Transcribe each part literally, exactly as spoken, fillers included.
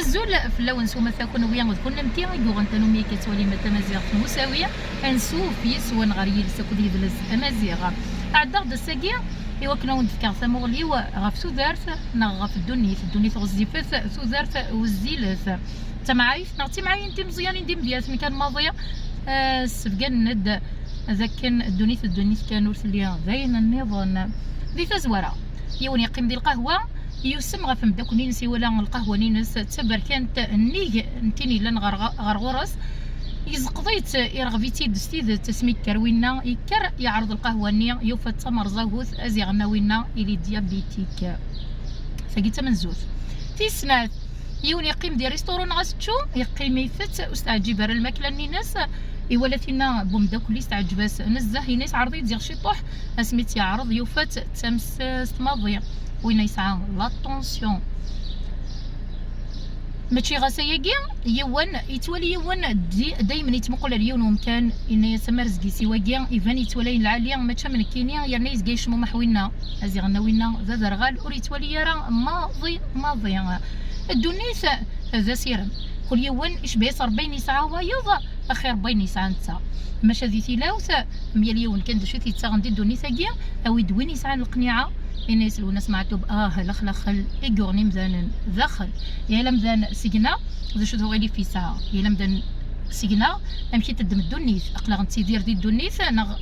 Azul fell-awen s umata kunwi d kunemti i yuɣen tanumi akka ttwalim tamaziɣt n usawi. Ansuf yes-wen ɣer yiles akked yidles amaziɣ. Ɛeddaɣ-d ass-agi i wakken ad wen-d-fkeɣ tamuɣli-w ɣef tudert neɣ ɣef ddunit. Ddunit ɣezzifet, tudert wezzilet. D tamɛayt neɣ d timɛayin timeẓyanin d imedyaten kan maḍi, eh, ssebganen-d d akken ddunit d ddunit kan, ur telli d ayen nniḍen. Di tazwara, yiwen yeqqim di lqahwa, yusem ɣef umeddakel-ines, iwala lqahwa-ines d taberkant nnig n tin yellan ɣer, ɣer ɣur-s. Yezqeḍ-itt, ireɣb-itt-id s tidet, asmi yekker winna, yekker yeɛreḍ lqahwa-nni, yufa-tt d tamerẓagut, aziɣ-nna winna, il est diabétique. Tagi d tamenzut. Tis snat, yiwen yeqqim di restaurant neɣ asečču, yeqqim ifett, ur s-teɛǧib ara lmakla-nni-ines, iwala tinna n umeddakel-is teɛǧeb-as nezzeh, yenna-as ɛreḍ-iyi-d ziɣ ciṭuḥ, asmi tt-yeɛreḍ yufa-tt d tamessast maḍi, winna yesɛa la tension. Mačči ɣas ayagi, yiwen yettwali yiwen di-, daymen yettmuqul ar yiwen umkan, yenna-yas amarzeg-is i wagi, iban yettwali ayen lɛali, mačči am nekkini, yerna yezga yecmumeḥ winna. Aziɣ-nna winna d aderɣal, ur yettwali ara maḍi maḍi. Ddunit d asirem, kul yiwen icba-yas Rebbi ayen yesɛa wayeḍ, axir n wayen yesɛa netta. Maca di tilawt, myal yiwen kan d acu i t-yettaɣen di ddunit-agi, awi-d win yesɛan leqniɛa, yenna-yas Lwennas Meɛtub, ah, lexlaxel i yuɣen imdanen daxel. Yal amdan seg-neɣ, d acu d uɣilif yesɛa? Yal amdan seg-neɣ, amek i teddem ddunit? Aql-aɣ nettidir di ddunit, neɣ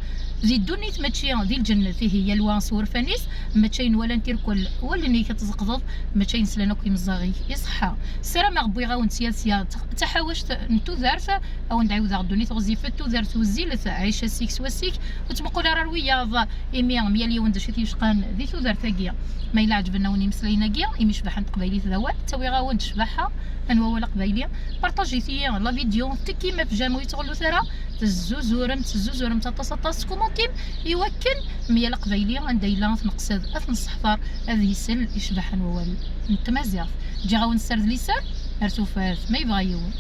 di ddunit mačči di lǧennet? Ihi yal wa s wurfan-is, mačči ayen walan tirkwal wallen-ik ad tzeqdeḍ, mačči ayen slan akk imeẓẓaɣ-ik iṣeḥḥa. Ssarameɣ wwiɣ-awen-d sya d sya d taḥawact n tudert, a wen-d-ɛiwdeɣ ddunit ɣezzifet, tudert wezzilet, ɛic ass-ik s wass-ik, ur ttmuqul ara ar wiyaḍ, imi myal yiwen d acu i t-yecqan di tudert-agi. Ma yella ɛeǧben-awen imeslayen-agi, imi ccbaḥa n teqbaylit d awal, ttawiɣ-awen-d ccbaḥa n wawal aqbayli. Partajit-iyi la vidéo, tekkim ɣef j'aime ur yettɣellut ara, tezzuzurem, tezzuzurem aṭas aṭas, tkumuntim, i wakken myal aqbayli anda yella ad t-neqsed, ad t-nesseḥfar, ad isel i ccbaḥa n wawal n tmaziɣt. Ǧǧiɣ-awen sser d liser, ar tufat ma yebɣa yiwen.